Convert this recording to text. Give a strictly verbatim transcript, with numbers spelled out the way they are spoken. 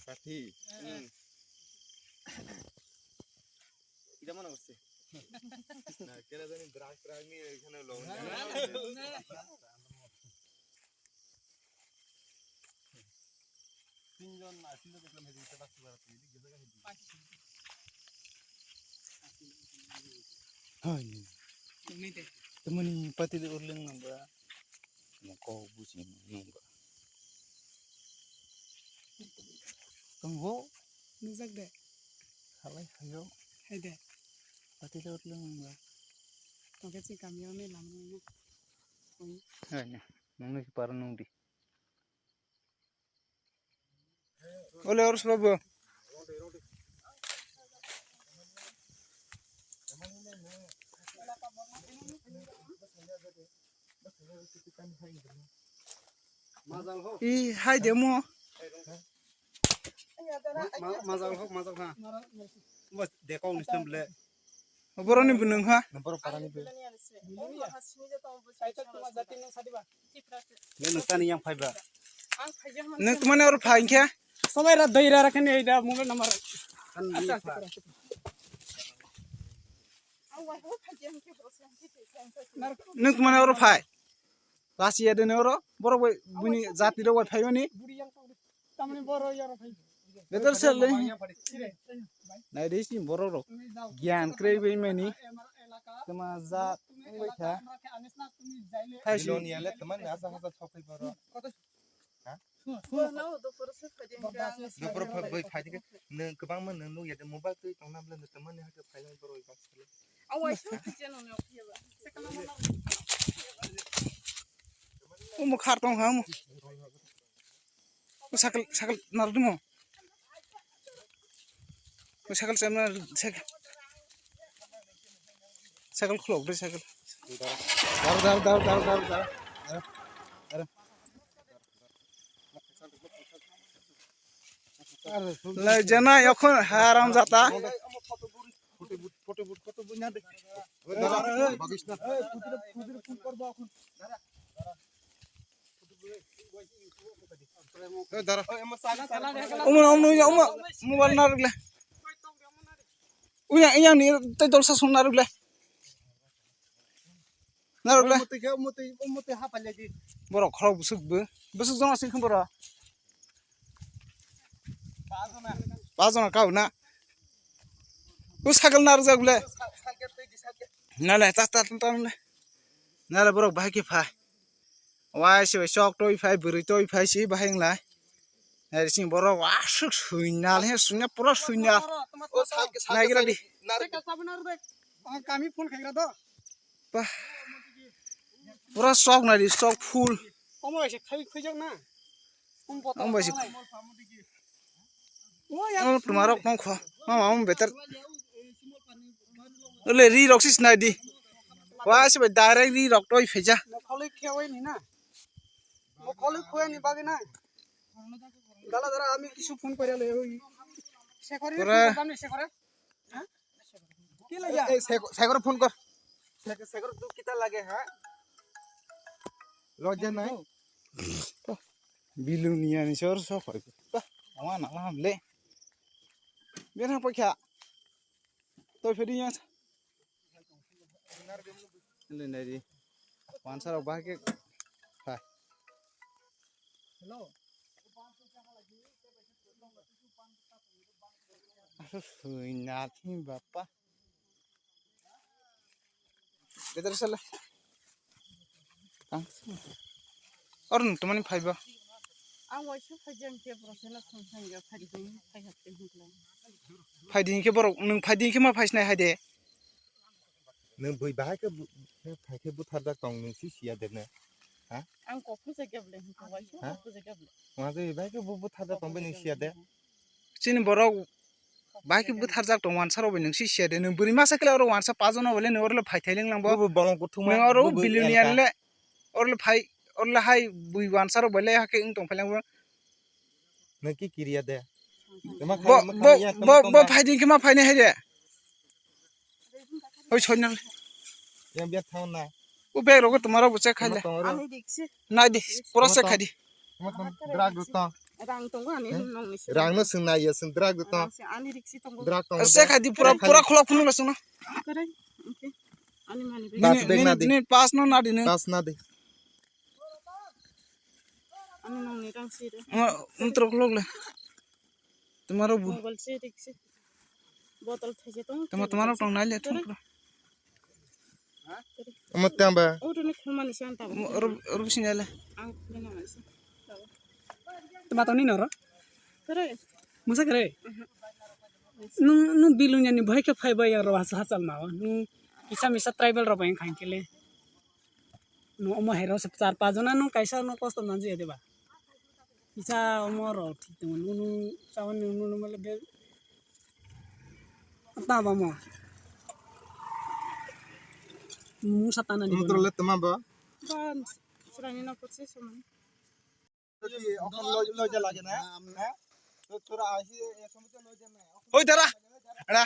Sathi. Ida mana bose? Na, kena jani drag drag ni ekhane lo. Tinjon na, tinjon ekla mejing kita suara tu, ini gila kan. Hai. Ini deh. Temani pati de urleng nang ba. Mo ko busi nang ba. Tong ho. Nujak de. Halai hayo. Hai de. Pati de urleng nang ba. Tong ke si kami ini lam ini. Hai na. Nang ni para nung di. Ole, oro sabo. I hai de mo. Ma-, majal hok, majal ha. Bas, dekong ni stem ble. Boroni bo nwng ha? Borok parani bo. Nwng tani yang phaiba. Nwng tmani oro phai khe? Somai ra dai ra rakhe ni da mobile number. Acha, acha. Nwng tmani oro phai? Lasi ya dene oro borok bai bini jati rok bai phaimani. Better sel le. Nai de si borok rok. Gyan krei bai mani. Tma jat bai kha. Thai si. Biloni ale tma ni asa asa sokai borok. Ha? Dopor phai bai phai dike. Nwng kwbangma nwng nukya de mobile twi tongna bwle nwng tma ni hakhe phai borok bai. Omo khar tong ha omo. O sakal, sakal narwk dimo. O sakal cham narwk, sakal. Sakal khulok de sakal. Dar, dar, dar. Lai jana yakhon haram jata. Umo, umo, umo, mobile narwk le. Uya, yang ni tei dolsa song narwk le. Narwk le. Borok khorok bwswk bo. Bwswk jona sing khe borok. Pajona kau na. O sakal narwk jak le. Nale ta ta ta ta. Nale borok bahai khe phai. Wai se bai chok toi phai, bwrwi toi phai si bahai wng lai. Nai sing borok aswk sui nal he sungya pura sui nal. Nai gira di. Kami phone khagra do. Bah. Pura sok nai di sok full. Omo bai se khai khuijak na. Omo bai se. Omo tuma rok tong kho. Mama omo better. Ole ri rok si sinai di. Wa se bai direct ri rok toi pheja. Mokholoi khewai ni na. Mokholoi khewai ni bagwi na. Dala dala ami kisu phone kore le oi. Sekore phone kor, sekore. Ki lagya? Ei, Sek-, Sekor phone kor. Sek-, Sekor tu kita lage ha? Logya nai. Bilung ni ani sor so khoi. Bah, ama na ham le. Bena pa kya? Toi phedi ya. Le nai di. Pansar ba ke. Ha. Hello. Aswk sui nathing bapa. Better sala. Tang. Or nwng tmani phaiba. Ang waisa phaijang ke borok sala thong thang ya phaidi phai hapte hukla. Phaidi ke borok nwng phaidi ke ma phaisnai haide. Nwng bui bahai khe bu-, khe phai khe butharjak tong nwng si siya de ne? Ha? Ang kok puja kebele hwnkha, waisa ha? Kok puja kebele. Wngkha je bahai khe bu-, butharjak tong bai nwng siya de? Chini borok bahai khe butharjak tong wansa rok bai nwng si siya de? Nwng bwrwi masa khe le oro wansa pajono bole nwng oro le phai thai ling lang bo. Bu, bu bolong kuthuma, nwng oro bu, bu billionaire elka. Le oro le phai Orle hai bui wansa rok bai le hake wng tong phai lang bo. Nang ki kiriya de. Tama bo khai, bo khai ya, tama bo tong bo ba. Phai din khe ma phai nai hai de. Oi soi nang. Yang biya thang na. O bag rok tama rok bo check khai le. Tong ro. Ani dik se. Nai di, pura check khai di. Tama tong drag ro tong. Rang tongo ani. Eh? Nong ni se. Rang no sung nai ya sung drag ro tong. Ani dik se tongo. Drag tong. Check khai di pura, pura khulok phunuk la sung na. Kare. Okay. Ani mani bag. Pass bag na di. Ni pass no na di ni. Pass na di. Ano nangni rang si re. Ama, um, trok lok le. Tomorrow bu. Mobile si rik si. Botol thaise tong. Tama, tomorrow tong nai le thong pro. Ama tamba. O to ni khulmani san ta. Ru, ru sing le. Ang khulmani san. Tama tong ni noro? Kare. Musa kare. Nung, nung bilung yani bhai ke phai bai ya ro hachal ma. Nung kisa misa tribal ro bai khang kele. No, omo hai rok se char pajona no kaisa no kosto manjak ya deba. Kisa omo rok thik tongo, nunu chawan nunu male be. Tama mo. Musa tana di. Motor le tama ba? Ban, srani no kotse somani. Hoi dara, ada.